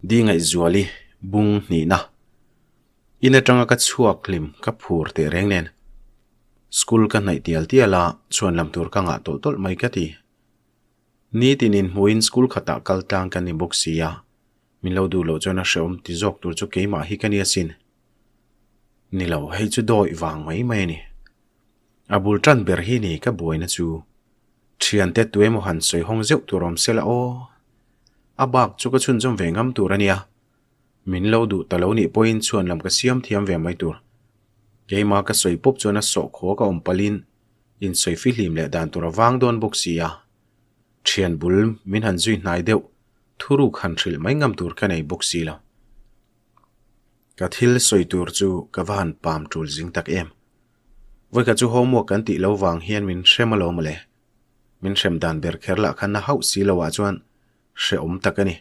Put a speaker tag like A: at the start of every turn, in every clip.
A: Di Ngaihzuali bung hnihna. In atanga ka chhuak hlim ka phur teh reng nen. School ka hnaih tial tial a, chhuan lam tur ka ngah tawlh tawlh mai ka ti. Nitin inhmuhin school khatah kal tlang ka ni bawk si a, min lo duh loh chuan a hrehawm ti zawk tur chu keimah hi ka ni asin. Ni lo, hei chu dawih vang mai mai a ni. A bul tan ber hi ni ka buaina chu. Thiante tuemaw han sawi hawng zeuh tur awm sela aw. A bak chu ka chhunzawm ve ngam tur a nia. Min lo duh ta lo nih pawhin chhuan lam ka siam thiam ve mai tur. Keima ka sawi pawp chuan a sawh khaw ka awm palhin insawi fihlim leh dan tur a vang dawn bawk si a. Thian bul min han zui hnai deuh thuruk han hrilh mai ngam tur ka nei bawk si lo. Ka thil sawi tur chu ka va han pam tul zing tak em. Vawikhat chu homework kan tih lo vang hian min hrem alawm le. Min hrem dan ber kher lah khan na hauh si lo ah chuan hrehawm tak a ni.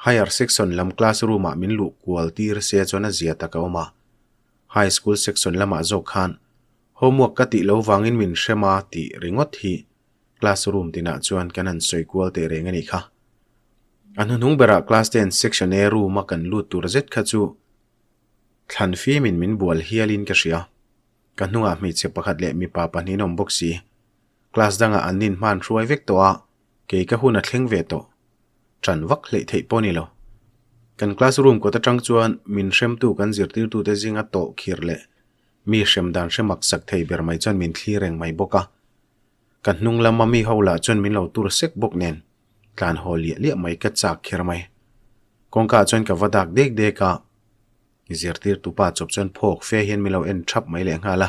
A: Higher section lam class room ah min luh kual tir se chuan a zia tak a awm a. High school section lamah zawk khan homework ka tih lo vangin min hrem a tih ringawt hi class room tinah chuan kan han sawi kual teh reng a nih kha. A hnuhnung berah class ten section A room a kan lut tur zet kha chu Thlan fimin min bual hialin ka hria. Ka hnungah hmeichhe pakhat leh mipa pahnihin awm bawk si. Class dangah an nin hman hruai vek tawh a, kei ka hun a thleng ve tawh. Ṭan vak hleih theih pawh a ni lo. Kan class room kawt aṭang chuan min hremtu kan zirtirtute zinga tawh khir leh mi hrem dan hre mak sak thei ber mai chuan min thlir reng mai bawk a. Ka hnung lama mi ho lah chuan min lo tur sek bawk nen tlan haw liah liah mai ka chak kher mai. Kawngka ah chuan ka va dak dek dek a, zirtirtu pa chawp chuan phawk fe hian min lo en thap mai leh nghal a.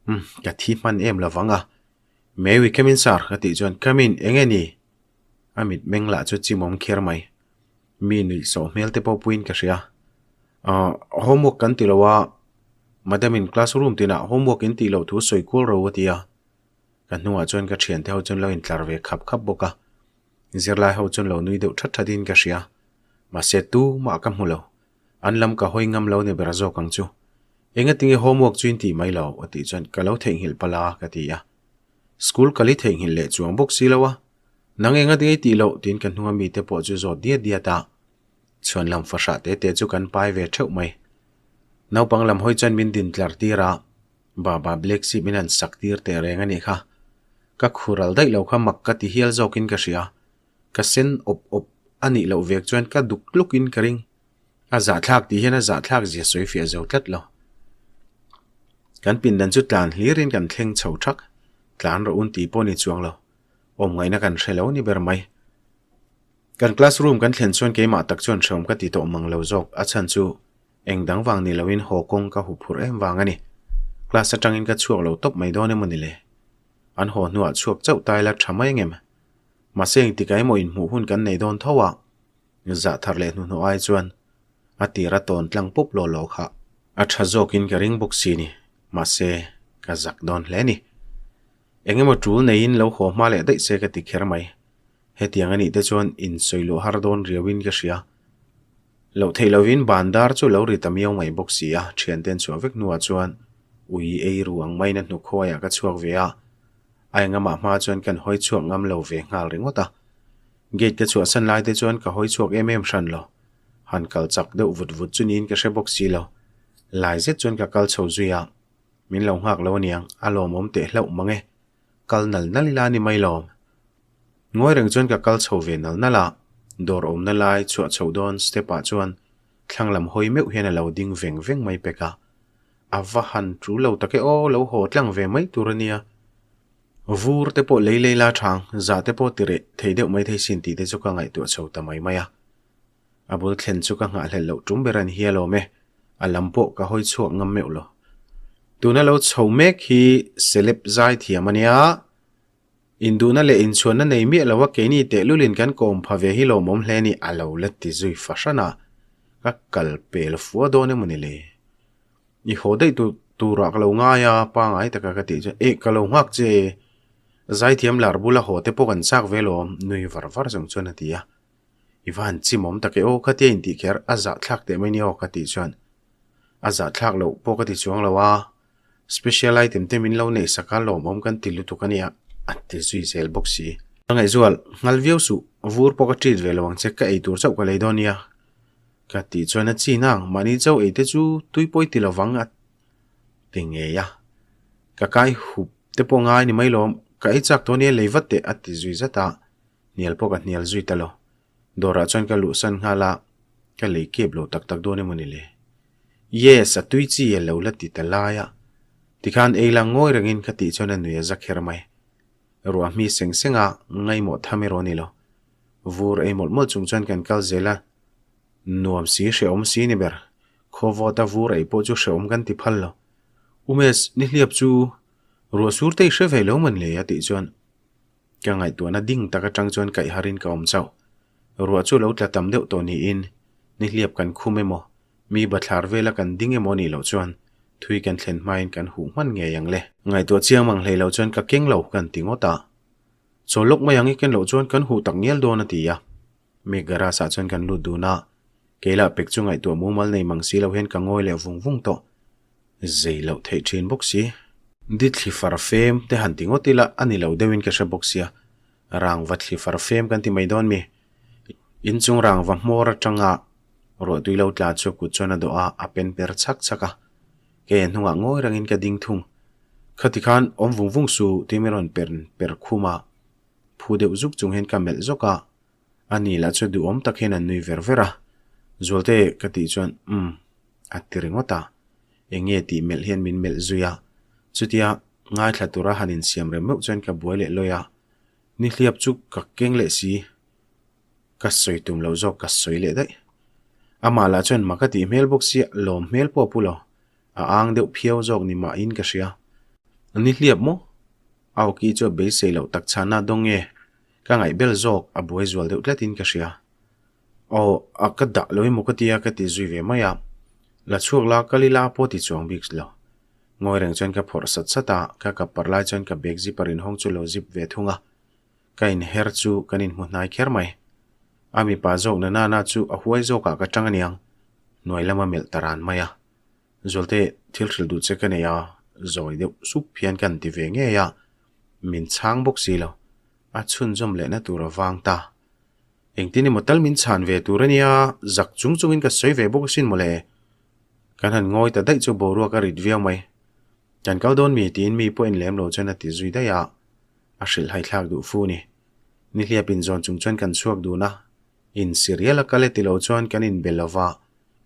A: Umm, ka thi hman em lo vang a. May we come in sir? ka tih chuan come in, eng nge ni? A mit meng lah chu chimawm kher mai. Mi nuih sawh hmel te pawh puiin ka hria. Ahh, homework kan ti lo a, madam in classroom tinah homework in tih loh thu sawi kual ro a ti a. Ka hnungah chuan ka thiante ho chuan lo intlar ve khap khap bawk a, zirlai ho chuan lo nui deuh that that in ka hria. Mahse tumah ka hmu lo, an lam ka hawi ngam lo ni ber zawk ang chu. Engatinge homework chu in tih mai lo? a tih chuan ka lo theihnghilh palh a ka ti a. School ka li theihnghilh leh chuang bawk si lo a, nang engatinge i tih loh? tiin ka hnunga mite pawh chu zawt diat diat a, chhuan lam fahrah te te chu kan pai ve theuh mai. Naupang lam hawi chuan min din tlar tir a. Baba Black Sheep in an sak tir teh reng a nih kha. Ka khural daih lo kha mak ka ti hial zawkin ka hria. Ka sen awp awp a nih loh vek chuan ka duk tlukin ka ring. A zahthlak tih hian a zahthlak zia sawi fiah zo tlat lo. Kan pindan chu tlan hlirin kan thleng chho thak. Tlan rawh un tih pawh ni chuang lo. Awm ngaihna kan hre lo ni ber mai. Kan classroom kan thlen chuan keimah tak chuan hreawm ka ti tawh mang lo zawk. A chhan chu Eng dang vang ni loin haw kawng ka hup phurh em vang a ni. Class atangin ka chhuak lo tawp mai dawn emaw ni le? An haw hnuah chhuak chauh ta ila tha mai angem? Mahse engtikah emaw inhmuh hun kan nei dawn tho a, zah thar leh hnuhnawh ai chuan a tir a tawn tlang pup law law kha a tha zawkin ka ring bawk si ni. Mahse ka zak dawn hle ni. Eng emaw tul neiin lo haw hma leh daih se ka ti kher mai. Hetiang a nih te chuan insawi luh har dawn riauin ka hria. Loh theih lovin bandar chu lo ri ta miau mai bawk si a, thianten chhuah vek hnuah chuan ui ei ru ang maiin a hnuk khuaiah ka chhuak ve a, a engamah hma chuan kan hawi chhuak ngam lo ve nghal ringawt a. Gate ka chhuahsan lai te chuan ka hawi chhuak em em hran lo, han kal chak deuh vut vut chu niin ka hre bawk si lo. Lai zet chuan ka kal chho zui a, min lo nghak lo aniang, a lawmawm teh hlauh mang e, kal nal nal ila ni mai lawm. Ngawi reng chuan ka kal chho ve nal nal a, dawr awmna lai chhuah chhoh dawn step ah chuan thlang lam hawi meuh hian a lo ding veng veng mai pek a. A va han tul lo tak e aw, lo haw tlang ve mai tur a nia. Vur te pawh lei lei la thang, zah te pawh ti reh thei deuh mai thei sin tih te chu ka ngaihtuah chho ta mai mai a. A bul thlen chu ka nghahhlelh loh tum ber a ni hial awm e, a lam pawh ka hawi chhuak ngam meuh lo. Tuna lo chho mek hi celeb zai thiam a nia. Induhna leh inchhuanna nei miah lo a keini tehlulin kan kawm pha ve hi lawmawm hle ni a lo la ti zui fahran a, ka kal pel fua dawn emaw ni le? I haw daih tur turah ka lo ngai a, pangai taka ka tih chuan eh ka lo nghak che, zaithiam lar bula haw te pawh kan chak ve lawm nui var var zawng chuan a ti a. I va han chimawm tak e aw khatia intih kher a zahthlak teh mai ni aw ka tih chuan a zahthlak loh pawh ka ti chuang lo a. Special item te min lo neih sak a lawmawm kan ti lutuk a nia, a ti zui zel bawk si. Ka ngaihzual, nghal viau suh, vur pawh ka treat ve lo ang che, ka ei tur chauh ka lei dawn nia. Ka tih chuan a chin ang, mahni chauh ei te chu tui pawi ti lovang a ti ngei a. Ka kai hup te pawh ngai ni mai lawm, ka ei chak tawh nia lei vat teh a ti zui zat a, hnial pawh ka hnial zui ta lo. Dawrah chuan ka luhsan nghal a, ka lei kep lo tak tak dawn emaw ni le? Yes, a tui chi a lo la ti ta lai a. Tikhan ei la ngawi rengin ka tih chuan a nui a za kher mai. Ruah hmi seng seng a, ngaimawh tham erawh a ni lo. Vur ei mawlh mawlh chung chuan kan kal zel a, nuam si hrehawm si ni ber. Khaw vawta vur ei pawh chu hrehawm kan ti phal lo. Umes, nihliap chu ruah sur te i hre ve lo man le a tih chuan ka ngaihtuahna ding tak atang chuan kaih harin ka awm chauh. Ruah chu lo tla tam deuh tawh niin nihliap kan khum emaw, mi bathlar vela kan ding emaw nih loh chuan thui kan thlen hmain kan huh hman ngei ang le. Ngaihtuah chiang mang hlei lo chuan ka keng lo kan ti ngawt a. Chaw lawk mai ang i ken loh chuan kan huh tak ngial dawn a ti a. Mi garage ah chuan kan lut dun a, keilah pek chu ngaihtuah mumal nei mang si lo hian ka ngawi leh vung vung tawh. Zei loh theih thin bawk si. Di thli far fem te han ti ngawt ila a ni lo deuhin ka hre bawk sia. Rangva thli far fem kan ti mai dawn mi. Inchung rangva hmawr atanga ruahtui lo tla chu kut chuan a dawh a, a pen per chhak chhak a. Kei a hnungah ngawi rangin ka ding thung. Khati khan awm vung vung su tih mi rawn per per khum a, phu deuh zuk chung hian ka melh zawk a, a ni lah chu duhawm tak hian a nui ver ver a, Zualte ka tih chuan umm a ti ringawt a, eng nge tih melh hian min melh zui a, chutia ngaithla tura han insiam rem meuh chuan ka buai leh lawi a, nihliap chu ka keng leh si, ka sawi tum loh zawk ka sawi leh daih. Amah lah chuan mak a tih hmel bawk sia, lawm hmel pawh a pu lo. A ang deuh phiau zawk ni mahin ka hria. Ni hliap maw? A awki chu a beisei loh tak chhana dawng nge? Ka ngaihbel zawk a buai zual deuh tlatin ka hria. Aw, a ka dah lo emaw ka tia ka ti zui ve mai a. La chhuak la kal ila pawh ti chuang bik lo. Ngawi reng chuan ka phawrh sat sat a, ka kap par lai chuan ka bag zipper inhawng chu lo zip ve thung a. Ka inher chu kan inhmu hnai kher mai. A mipa zawk na nana chu a huai zawkah ka tang aniang, hnuai lama melh ta ran mai a. Zualte, thil hrilh duh che ka nei a, zawi deuh sup hian kan ti ve ngei a, min chhang bawk si lo. A chhunzawm lehna tur a vang ta. Engtin emaw tal min chhan ve tur a nia, zak chung chungin ka sawi ve bawk asin mawle. Kan han ngawi ta daih chu boruak a rit viau mai. Kan kal dawn mi tiin mi pawh en lem lo chuan a ti zui daih a, a hrilh haithlak duh fu ni. Nihliap inzawn chung chuan kan chhuak dun a, insirial a kal e ti lo chuan kan inbe lo va,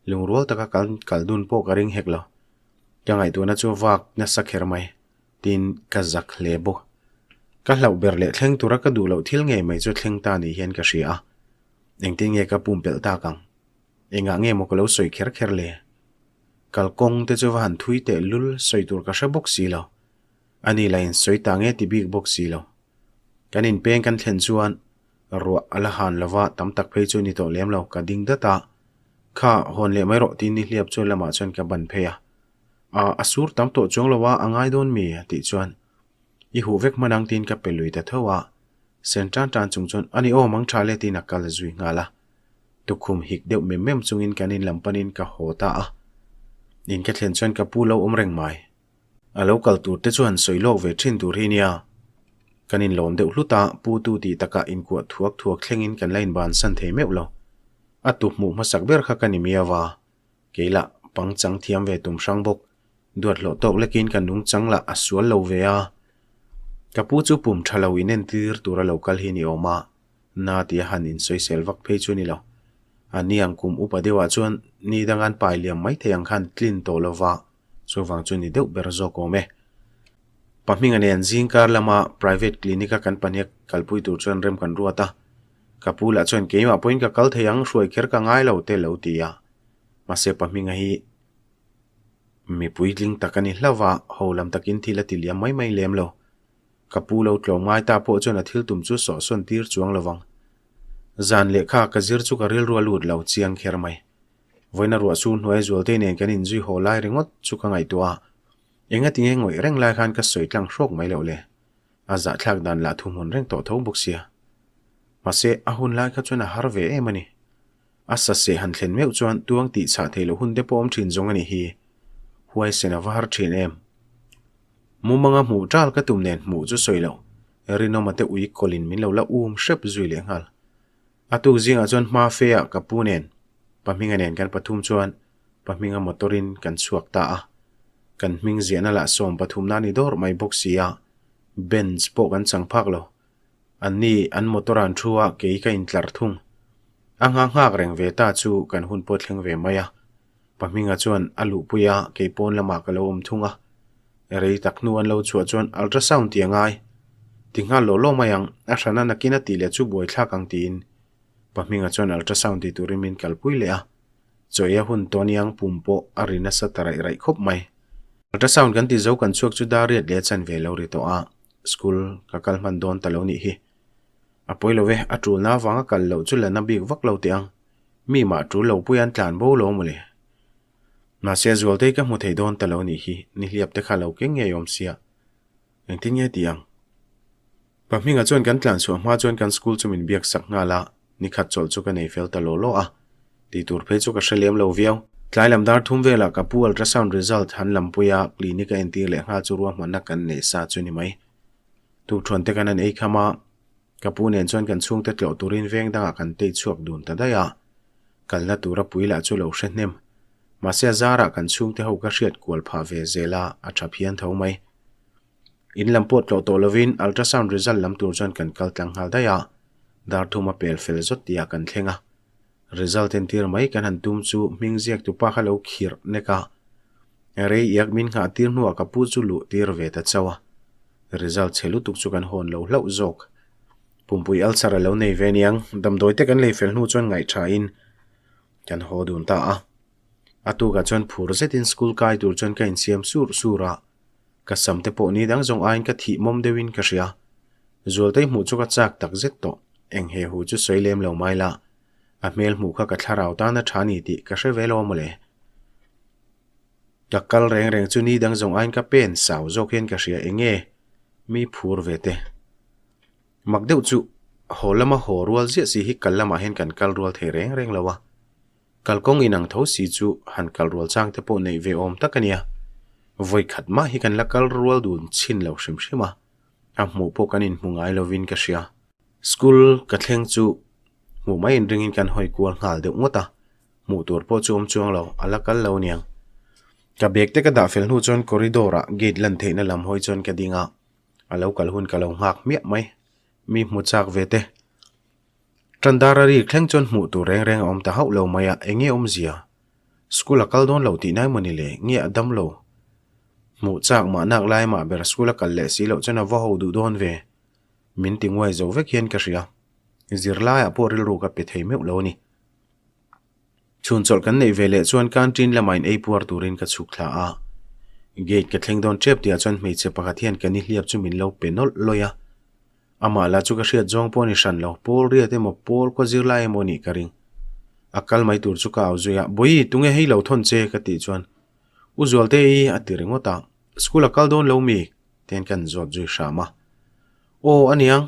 A: Lungrual taka kal kal dun pawh ka ring hek lo. Ka ngaihtuahna chu vak nasa kher mai, tiin ka zak hle bawk. Ka hlauh ber leh thleng tura ka duh loh thil ngei mai chu thleng ta ni hian ka hria a. Engtin nge ka pumpelh tak ang? Engah nge maw ka lo sawi kher kher le? Kalkawng te chu va han thui teh lul sawi tur ka hre bawk si lo. Ani lah in sawi ta nge ti bik bawk si lo. Kan inpeng kan thlen chuan Ruah a la han lova tam tak phei chu ni tawh lem lo, ka ding dat a. Kha, hawn leh mai rawh tiin nihliap chuan lamah chuan ka ban phei a. A, a sur tam tawh chuang lo a, a ngai dawn mi? a tih chuan I huh vek hman ang tiin ka pe lui ta tho a. Sen tan tan chung chuan a ni aw mang tha le tiin a kal zui nghal a. Tukhum hik deuh mem mem chungin kan in lam panin ka haw ta a. In ka thlen chuan ka pu lo awm reng mai. A lo kal tur te chuan sawi lawk ve thin tur hi nia. Kan inlawm deuh hlut a, pu tu tih takah inkuah thuak thuak thlengin kan la inbansan thei meuh lo. A tu hmuh hmasak ber kha ka ni miau a, kei lah pangchang thiam ve tum hrang bawk, duat hlawh tawk lekin ka nungchang lah a sual lo ve a. Ka pu chu pum tha lo inentir tura lo kal hi ni awm a, na tia han insawisel vak phei chu ni lo. A ni ang kum upa deuhah chuan ni dangan pai liam mai thei ang khan tlin tawh lova, Chuvang chu ni deuh ber zawk awm e. Pahminga nen zingkar lama private clinic a kan pahnih kalpui tur chuan rem kan ruat a. Ka pu lah chuan keimah pawhin ka kal thei ang hruai kher ka ngai lo te lo ti a. Mahse Pahminga hi mi puitling tak a ni hlauh a, ho lam takin thil a ti liam mai mai lem lo. Ka pu lo tlawm ngai ta pawh chuan a thil tum chu sawhsawn tir chuang lo vang. Zan lehkha ka zir chu ka rilru a lut lo chiang kher mai. Vawiina ruah chu hnuai zualtei nen kan inzui haw lai ringawt chu ka ngaihtuah a, enga tinge ngawih reng lai khan ka sawi tlang hrawk mai loh le? A zahthlak dan lah thuhmun reng tawh tho bawk sia. Mahse, a hun lai kha chuan a har ve em a ni. A saseh han thlen meuh chuan tuang tih chhah thei loh hun te pawh awm thin zawng a nih hi. Huaisen a va har thin em. Mumanga hmuh tal ka tum nen hmuh chu sawi loh, Rinawma te ui kawlin min lo la um hrep zui lehnghal. A tuk zingah chuan hma fe ah ka pu nen. Pahminga nen kan pathum chuan Pahminga motor-in kan chhuak ta a. Kan hming ziahna lah 13 na ni dawr mai bawk si a, bench pawh kan chang phak lo. Anni an motor-a an thu a, kei ka intlar thung. A nghak nghak reng ve ta chu kan hun pawh thleng ve mai a. Pahminga chuan a luhpui a, kei pawn lamah ka lo awm thung a. Rei tak hnu an lo chhuah chuan ultrasound tih a ngai. Ti nghal lawh lawh mai ang, a hrana nakin a tih leh chu buaithlak ang tiin Pahminga chuan ultrasound ti turin min kalpui leh a. Chawi a hun tawh aniang pum pawh a ri nasa ta raih raih khawp mai. Ultrasound kan ti zo kan chhuak chu dar riat leh a chan ve lo ri tawh a, school ka kal hman dawn ta lo nih hi. A pawi lo e, a tulna avanga kal loh chu la na bik vak lo teh ang. Mi mah tul lo pui an tlan bo lo mawle. Mahse Zualtei ka hmu thei dawn ta lo nih hi, nihliap te kha lo keng ngei awm sia. Engtin nge ti ang? Pahminga chuan kan tlan chhuah hma chuan kan school chu min biak sak nghal a, nikhat chawlh chu ka nei fel ta law law a. Tih tur phei chu ka hre lem lo viau. Tlai lam dar thum velah ka pu ultrasound result han lampui a, clinic a entir leh nghal chu ruahmanna kan nei sa chu ni mai. Tukṭhuan te kan han ei kham a, ka pu nen chuan kan chhungte tlawh turin veng dangah kan tei chhuak dun ta daih a. Kalna tura pui lah chu lo hre hnem. Mahse a zarah kan chhungte ho ka hriat kual phah ve zel a, a tha phian tho mai. In lam pawh tlawh tawh lovin ultrasound result lam tur chuan kan kal tlang nghal daih a, dar thum a pel fel zawt tihah kan thleng a. Result entir mai kan han tum chu hming ziak tupa kha lo khirh nek a, rei iak min nghah tir hnuah ka pu chu luh tir ve ta chauh a. Result chhe lutuk chu kan hawn lo hlauh zawk. Pumpui ulcer a lo nei ve aniang, damdawi te kan lei fel hnu chuan ngaihthain kan haw dun ta a. A tukah chuan phur zetin school kai tur chuan ka insiam sur sur a. Ka sam te pawh ni dang zawng aiin ka thih mawm deuhin ka hria. Zualtei hmuh chu ka chak tak zet tawh. Eng he hu chu sawi lem lo mai la. A hmel hmuh kha ka thlarau tan a tha ni tih ka hre ve lo mawle. Ka kal reng reng chu ni dang zawng aiin ka pen sau zawk hian ka hria eng nge mi phur ve te. Mak deuh chu haw lama haw rual ziah si hi kal lamah hian kan kal rual thei reng reng lo a. Kalkawng inang tho si chu han kal rual chang te pawh neih ve awm tak a nia. Vawi khat mah hi kan la kal rual dun chhin lo hrim hrim a, a hmuh pawh kan inhmu ngai lovin ka hria. School ka thleng chu hmuh mai inringin kan hawi kual nghal deuh ngawt a, hmuh tur pawh chu awm chuang lo, a la kal lo aniang. Ka bag te ka dah fel hnu chuan corridor ah gate lan theihna lam hawi chuan ka ding a, a lo kal hun ka lo nghak hmiah mai. Mi hmu chak ve te. Tandara ri thleng chuan hmuh tur reng reng a awm ta hauh lo mai a, eng nge awmzia? School a kal dawn lo tih nai maw ni le? Nge a dam lo? Hmuh chak mah nak lai mah ber school a kal leh si loh chuan a va ho duh dawn ve. Min ti nguai zo vek hian ka hria. Zirlaiah pawh rilru ka pe thei meuh lo a ni. Chhun chawlh kan neih ve leh chuan canteen lamah in ei puar turin ka chhuk thla a. Gate ka thleng dawn tep tihah chuan hmeichhe pakhat hian ka nihliap chu min lo pe nawlh lawih a. Amah lah chu ka hriat zawng pawh a ni hran lo, Paul riat emaw Paul kaw zirlai emaw nih ka ring. A kal mai tur chu ka au zui a, Bawi, tunge hei lo thawn che? ka tih chuan, U Zualte i, a ti ringawt a, School a kal dawn lo mi? Tihian kan zawt zui hram a. Aw, a niang.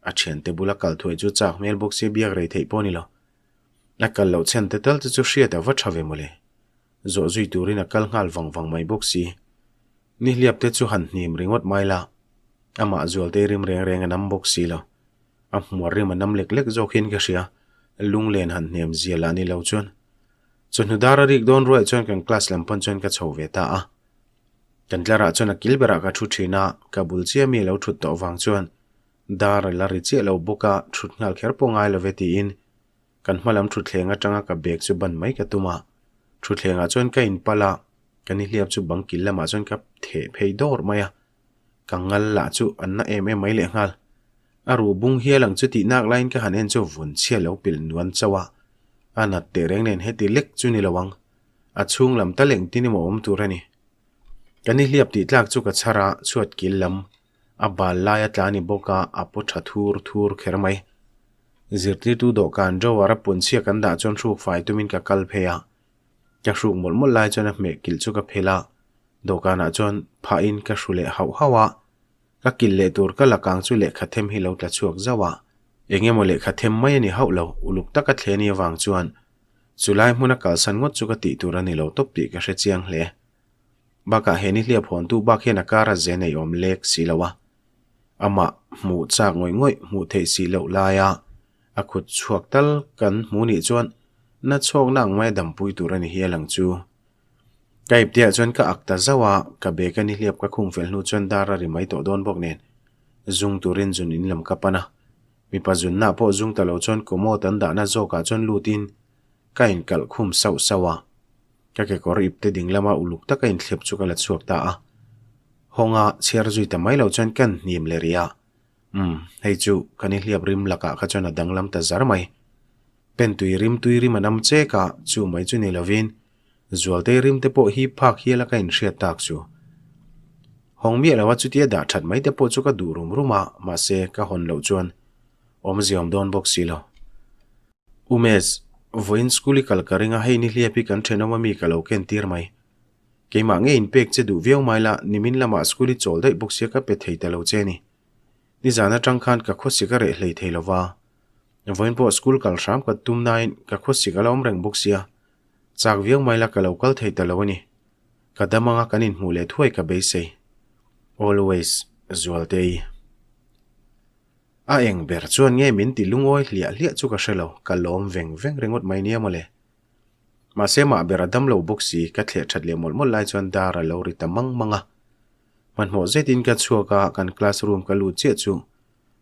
A: A thiante bula kal thuai chu chak hmel bawk sia biak rei theih pawh a ni lo. A kal loh chhan te tal te chu hriat a va tha ve mawle. Zawh zui turin a kal nghal vang vang mai bawk si. Nihliap te chu han hnim ringawt mai la, amah Zualtei rim reng reng a nam bawk si lo. A hmuar rim a nam lek lek zawk hian ka hria, lunglen han hnem zia lah ni lo chuan. Chawhnu dar a rik dawn ruaih chuan kan class lam pawn chuan ka chho ve ta a. Kan tlarah chuan a kil berah ka thu thin a, ka bul chiah mi a lo thut tawh vang chuan dar a la ri chiah lo bawk a, thut nghal kher pawh ngai lo ve tiin Kan hma lam thutthleng atanga ka bag chu ban mai ka tum a, thutthlengah chuan ka inpalh a, ka nihliap chu bang kil lamah chuan ka theh phei dawr mai a, ka ngal lah chu an na em em mai lehnghal. A ruh bung hial ang chu tih nak laiin ka han en chu vun chhia lo pilh nuan chauh a, a nat teh reng nen heti lek chu ni lo ang, a chhung lam tal engtin emaw awm tur a ni. Ka nihliap tih tlak chu ka chhar a, chhuat kil lam A bal lai a tla ni bawk a, a paw tha thur thur kher mai. Zirtirtu dawhkan drawer a punchhia kan dah chuan hruk fai tumin ka kal phei a. Ka hruk mawlh mawlh lai chuan a hmeh kilh chu ka phelh a, dawhkanah chuan phahin ka hru leh hauh hauh a. Ka kilh leh tur ka la kang chu lehkha them hi lo tla chhuak zauh a. Eng emaw lehkha them mai a ni hauh lo, uluk taka thle ni avang chuan chulai hmuna kalsan ngawt chu ka tih tur a ni lo tawp tih ka hre chiang hle. Bakah he nihliap hawntu bak hian a kar a ze nei awm lek si lo a, amah hmuh chak ngawih ngawih hmuh theih si loh laia a khut chhuak tal kan hmu nih chuan Na chhawkna ang maia dampui tur a ni hial ang chu. Ka ipteah chuan ka ak ta zauh a, ka bag a nihliap ka khung fel hnu chuan dar a ri mai tawh dawn bawk nen zung turin zun in lam ka pan a. Mipa zunna pawh zung ta lo chuan commode an dahna zawkah chuan lutin ka inkalh khum sauh sauh a. Ka kekawr ipte ding lama uluk taka inthlep chu ka la chhuak ta a. Hawnga chhiar zui ta mai lo chuan kan hnim leh rih a. Umm, hei chu ka nihliap rim lakah kha chuan a danglam ta zar mai. Pen tui rim tui rim a nam chek a, chu mai chu ni lovin Zualtei rim te pawh hi phak hial a ka inhriat tak chu. Hawng miah lo a chutia dah that mai te pawh chu ka duh rum rum a, mahse ka hawn loh chuan awmzia awm dawn bawk si lo. Umes, vawiin school i kal ka ring a, hei nihliap hi kan thenawm ami ka lo ken tir mai. Keimah nge inpek che duh viau mai la, nimin lamah school i chawl daih bawk sia ka pe thei ta lo che ni. Nizan atang khan ka khawsik a reh hlei thei lo va. Vawiin pawh school kal hram ka tum nain ka khawsik a la awm reng bawk sia. Chak viau mai la ka lo kal thei ta lo a ni. Ka dam anga kan inhmuh leh thuai ka beisei. Always, Zualtei. A eng ber chuan nge min ti lungawi hliah hliah chu ka hre lo, ka lawm veng veng ringawt mai nia mawle. Mahse mah ber a dam lo bawk si, ka thleh that leh mawlh mawlh lai chuan dar a lo ri ta mang mang a. Hmanhmawh zetin ka chhuak a, kan class room ka lut chiah chu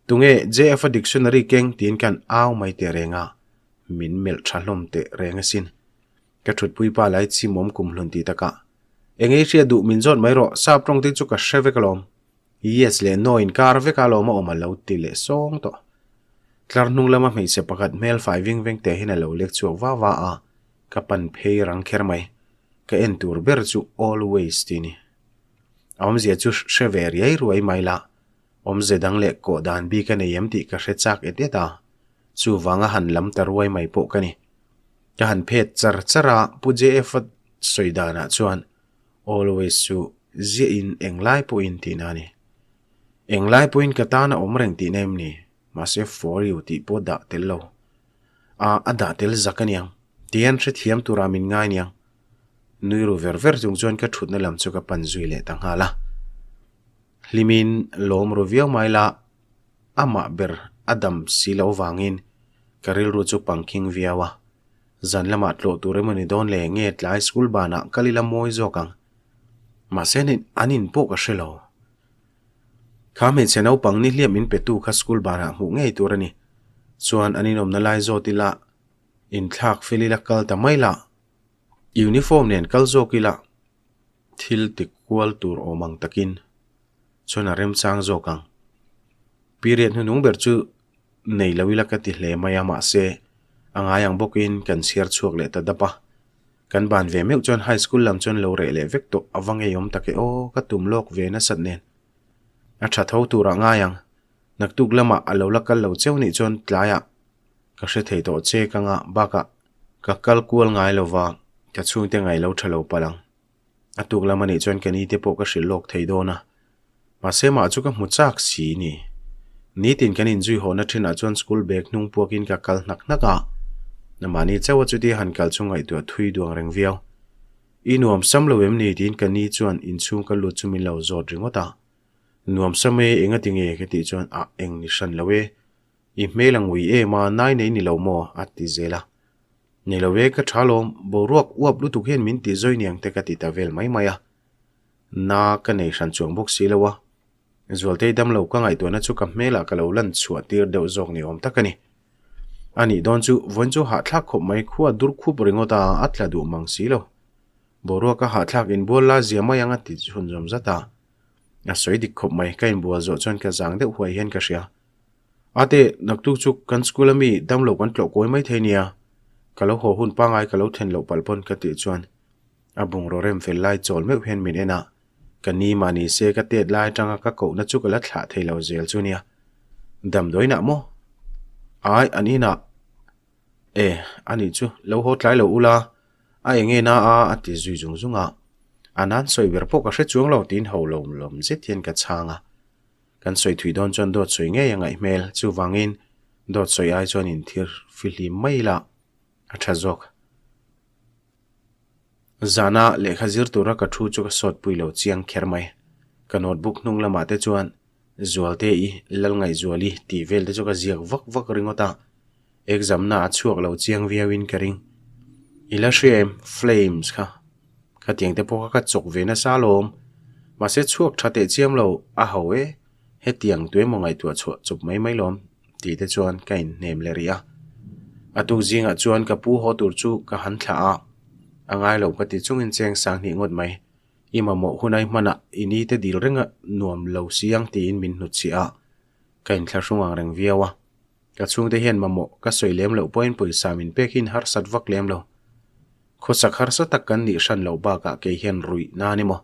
A: Tunge JF-a dictionary keng tiin kan au mai teh reng a, min melh tha hlawm teh reng asin. Ka thutpui pa lai chimawm kumhlun tih takah, Eng ei hriat duh min zawt mai rawh, sap tawng te chu ka hre vek alawm. Yes leh no inkar vek a lawm a awm a lo ti leh sawng tawh. Tlar hnung lama hmeichhe pakhat hmel fai ving veng teh hian a lo lek chhuak va va a, ka pan phei rang kher mai. Ka en tur ber chu always tih ni. A awmzia chu hre ve riai ruai mai la, awmze dang leh kawh dan bik a nei em tih ka hre chak et et a, chuvanga han lam ta ruai mai pawh ka ni. Ka han phet char char a, Pu JF-a sawi danah chuan Always chu ziahin englai pawhin tihna a ni. Englai pawhin ka tan a awm reng tihna em ni? Mahse for you tih pawh dah tel lo. A, a dah tel zak a niang. Tihian hrethiam turah min ngai niang. Nui ru ver ver chung chuan ka thutna lam chu ka pan zui leh ta nghal a. Hlimin lawm ru viau mai la, amah ber a dam si loh vangin ka rilru chu pangkhing viau a. Zan lamah tlawh tur emaw ni dawn le nge tlai school banah kal ila mawi zawk ang. Mahse an in pawh ka hre lo. Kha hmeichhe naupang ni hliam in petu kha school banah hmuh ngei tur a ni. Chuan an inawmna lai zawt ila inthlak fel ila kal ta mai la. Uniform nen kal zawk ila thil ti kual tur awm ang takin chuan a remchang zawk ang. Period hnuhnung ber chu Nei lo ila ka ti hle mai a, mahse, a ngai ang bawkin kan chhiar chhuak leh ta dap a. Kan ban ve meuh chuan high school lam chuan lo reh leh vek tawh a va ngeiawm tak e aw, ka tum lawk ve nasat nen. A tha tho turah ngai ang, naktuk lamah a lo la kal lo cheu nih chuan tlaiah ka hre thei tawh che ka ngah bakah ka kal kual ngai lova ka chhungte ngaih lo tha lo palh ang. A tuk lam anih chuan ka ni te pawh ka hrilh lawk thei dawn a. Mahse mah chu ka hmu chak si ni. Nitin kan inzui hawhna thinah chuan school bag hnung puakin ka kal hnak hnak a. Mahni chauha chutia han kal chu ngaihtuah thui duang reng viau. I nuam sam lo em ni tiin ka ni chuan inchhung ka lut chu min lo zawt ringawt a. Nuam sam e, enga ti nge ka tih chuan ah eng ni hran lo e. I hmel a ngui em a, nai nei ni lo maw? a ti zel a. Ni lo e, ka tha lawm, boruak uap lutuk hian min ti zawi niang te ka ti ta vel mai mai a. Na ka nei hran chuang bawk si lo a. Zualtei damlo ka ngaihtuahna chu ka hmelah ka lo lan chhuah tir deuh zawk ni awm tak a ni. A nih dawn chu vawiin chu hahthlak khawp mai khua dur khup ringawt a, a tla duh mang si lo. Boruak a hahthlak inbual la zia mai ang a ti chhunzawm zat a. A sawi dik khawp mai, ka inbual zawh chuan ka zang deuh huai hian ka hria. Ate, naktuk chu kan school ami damlo kan tlawh kawi mai thei nia, ka lo haw hun pangai ka lo then loh palh pawn ka tih chuan a bungraw rem fel lai chawl meuh hian min en a, ka ni mah ni se ka tet lai atanga ka kohna chu ka la thlah thei lo zel chu nia. Damdawiinah maw? Ai, an inah. E, ani chu lo haw tlai lo ula, a enge na a a ti zui zung zung a. A nan sawi ber pawh ka hre chuang lo tiin ho lawm lawm zet hian ka chhang a. Kan sawi thui dawn chuan dawt sawi ngei a ngaih hmel, chuvangin dawt sawi ai chuan inthir fihlim mai ila a tha zawk. Zana lehkha zir tura ka thu chu ka sawt pui lo chiang kher mai. Ka notebook hnung lamah te chuan Zualte i Lalngaihzuali tih vel te chu ka ziak vak vak ringawt a, exam na a chhuak lo chiang viauin ka ring. I la hria em? Flames kha. Khatiang te pawh kha ka chawk ve nasa alawm. Mahse chhuak tha teh chiam lo, a ho e. Hetiang tuemaw ngaihtuah chhuah chawp mai mai lawm tih te chuan ka inhnem leh rih a. A tuk zingah chuan ka pu haw tur chu ka han thlah a, a ngai lo ka ti chungin cheng sang hnih ngawt mai. I mamawh hunai hmanah i ni te dil renga nuam lo si ang tiin min hnutchhiah a, ka inthlahrung ang reng viau a. Ka chhungte hian mamawh ka sawi lem loh pawhin pawisa min pek hi harsat vak lem lo. Khawsak harsa tak kan nih hran loh bakah kei hian ruih nan emaw,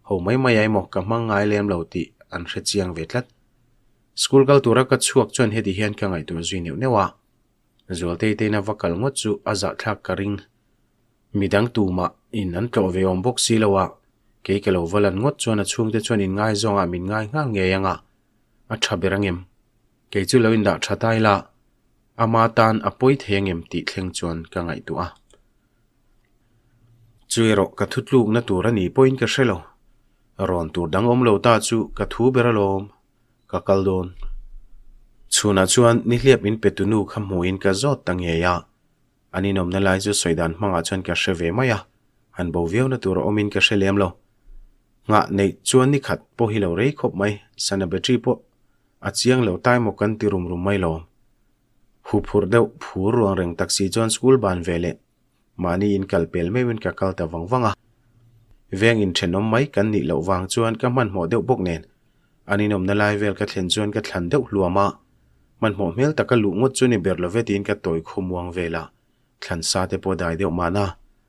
A: ho mai mai a emaw ka hmang ngai lem lo tih an hre chiang ve tlat. School kal tura ka chhuak chuan heti hian ka ngaihtuah zui neuh neuh a. Zualtei tein a va kal ngawt chu a zahthlak ka ring. Midang tumah in an tlawh ve awm bawk si lo a, kei ka lo va lan ngawt chuan a chhungte chuan inngaizawngah min ngai nghal ngei ang a, a tha ber angem? Kei chu lo indah tha ta ila, ama tan a pawi thei angem tih thleng chuan ka ngaihtuah a. Chu erawh ka thu tlukna tur a ni pawhin ka hre lo. Rawn tur dang awm lo ta chu ka thu ber alawm, ka kal dawn. Chhunah chuan nihliap min pe tu nu kha hmuhin ka zawt ta ngei a. An inawmna lai chu sawi dan hmangah chuan ka hre ve mai a, han bo viauna tur a awmin ka hre lem lo. Nghah neih chuan nikhat pawh hi lo rei khawp mai, sana battery pawh A chiang lo tai maw kan ti rum rum mai lo. Huphurh deuh phur ruang reng tak si chuan school ban ve leh mahni in kal pel meuhin ka kal ta vang vang a. Veng inthenawm mai kan nih loh vang chuan ka hmanhmawh deuh bawk nen an inawmna lai vel ka thlen chuan ka thlan deuh hluam a. Hmanhmawh hmel taka luh ngawt chu ni ber lo ve tiin ka tawi khawmuang vel a. Thlan sa te pawh dai deuh mahna.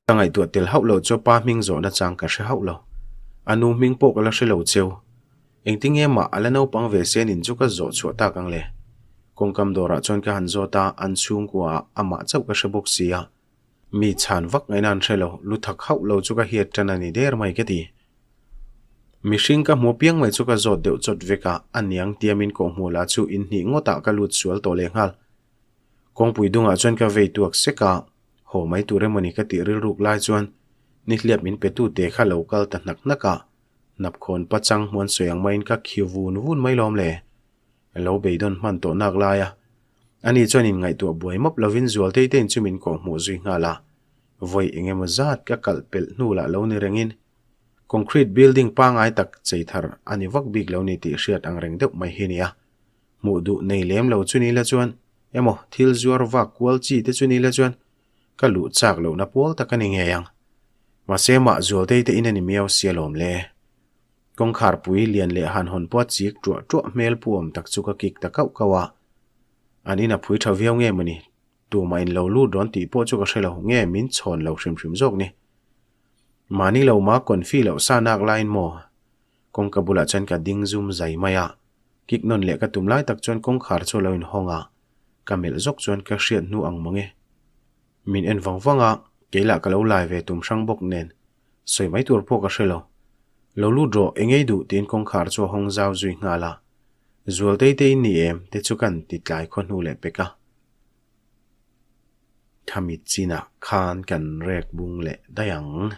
A: Ka ngaihtuah tel hauh loh chu pa hming zawhna chang ka hre hauh lo. A nu hming pawh ka la hre lo cheu. Engtinge mah a la naupang ve sen in chu ka zawh chhuah tak ang le. Kawngkam dawrah chuan ka han zawt a, an chhungkua ah amah chauh ka hre bawk si a. Mi chhan vak ngaihna an hre lo, lu thak hauh lo chu ka hiat tan a ni der mai ka ti. Mihring ka hmu piang mai chu ka zawt deuh chawt vek a, a niang tiamin kawhhmuh lah chu inhnih ngawtah ka lut sual tawh lehnghal. Kawngpui dungah chuan ka vei tuak sek a, haw mai tur emawni ka tih rilruk lai chuan nihliap min pe tu te kha lo kal ta hnak hnak a, hnapkhawn pachang hmuan sawi ang maiin ka khi vun vun mai lawm le. Lo beidawn hman tawh nak lai a, ani chuan inngaihtuah buai mawp lovin Zualtei te in chu min kawhhmuh zui nghal a, vawi eng emaw zat ka kalh pelh hnu lah lo ni rengin concrete building pangai tak chei thar a ni vak bik lo ni tih hriat ang reng deuh mai hi nia. Hmuh duh nei lem lo chu ni la chuan emaw thil zuar vak kual chi te chu ni la chuan ka luh chak lohna pawl tak a ni ngei ang. Mahse mah Zualtei te in a ni miau sia lawm le. Kawngkhar pui lian leh han hawn pawh chik tuah tuah hmel pu awm tak chu ka kik ta kauh kauh a. An in a phui tha viau nge mawni? Tumah in lo lut rawn tih pawh chu ka hre lo nge min chhawn lo hrim hrim zawk ni. Mahni lo ma confi loh sa nak laiin maw? Kawngka bulah chuan ka ding zum zai mai a, kik nawn leh ka tum lai tak chuan kawngkhar chu a lo inhawng a, ka melh zawk chuan ka hriat hnu ang mawng e. Min en vang vang a, kei lah ka lo lai ve tum hrang bawk nen, sawi mai tur pawh ka hre lo. Lo lut rawh, eng ei duh tiin kawngkhar chu a hawng zau zui nghal a, Zualtei te in ni em te chu kan ti tlai khaw hnu leh pek a. Khami chinah khan kan rek bung leh daih ang.